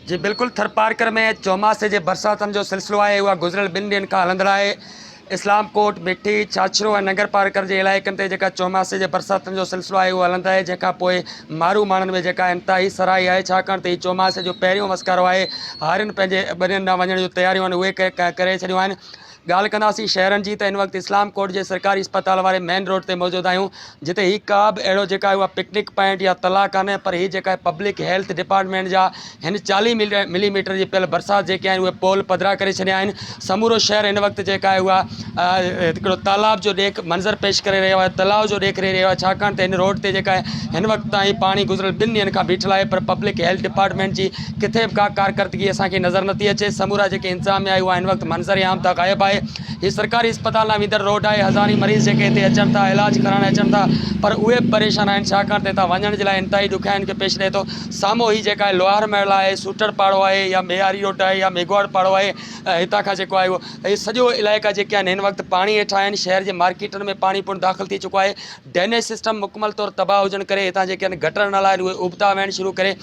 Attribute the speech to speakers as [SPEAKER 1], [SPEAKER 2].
[SPEAKER 1] جي بلڪل ٿرپارڪر ۾ چوماسي جي برساتن جو سلسلو آهي اها گذريل ٻن ڏينهن کان هلندڙ آهي اسلام ڪوٽ مٺي ڇاڇرو ۽ ننگر پارڪر جي علائقن تي جيڪا چوماسي جي برساتن جو سلسلو آهي اهو هلندڙ آهي جنهن کان پوء مارو ماڻهن ۾ جيڪا انتهائي سرهائي آهي ڇاڪاڻ ته هي چوماسي جو پهريون وسڪارو آهي هارين پنهنجي ٻنين ڏانهن وڃڻ جون تياريون آهن اهي ڪري ڇڏيون آهن ڳالهه ڪنداسين شهرن جي ته هن وقت اسلام ڪوٽ جي سرڪاري اسپتال واري مين روڊ تي موجود آهيون جتي هي ڪا به اهڙو جيڪا آهي اها پڪنڪ پوائنٽ يا تلاء ڪانهي پر هي جيڪا آهي پبلڪ هيلٿ ڊپارٽمينٽ جا هن 40 ملي ميٽر جي پيل برسات جيڪي آهن اهي پول پڌرا ڪري ڇڏيا آهن سمورو شهر هن وقت جيڪا آهي اها هڪڙو تالاب جو ڏيک منظر پيش ڪري رهيو آهي تلاء جو ڏيک ڏئي رهيو آهي ڇاڪاڻ ته هن روڊ تي جيڪا آهي هن وقت تائين پاڻي گذريل ٻن ڏينهن کان بيٺل آهي پر پبلڪ هيلٿ ڊپارٽمينٽ جي ڪٿي به ڪا ڪارڪردگي اسان کي نظر نٿي اچي، سمورا جيڪي انتظاميا آهي اها هن وقت منظر عام تان غائب آهي، هي سرڪاري اسپتال ڏانهن ويندڙ روڊ آهي، هزارين مريض جيڪي هتي اچن ٿا علاج ڪرائڻ اچن ٿا پر اهي به پريشان آهن ڇاڪاڻ ته هتان وڃڻ جي لاء انتهائي ڏکيائين کي پيش رهي ٿو، سامهون هي جيڪا آهي لوهار محل آهي، سوٽڙ پاڙو آهي يا ميهاري روڊ آهي يا ميگهواڙ پاڙو آهي هتان کان جيڪو آهي اهو هي سڄو علائقا جيڪي آهن هن وقت پاڻي هيٺ آهن، شهر جي مارڪيٽن ۾ پاڻي پڻ داخل ٿي چڪو آهي، ڊرينيج سسٽم مڪمل طور تباهه هجڻ ڪري هتان جيڪي آهن گٽر نالا آهن اهي ابتا وهڻ شروع ڪري.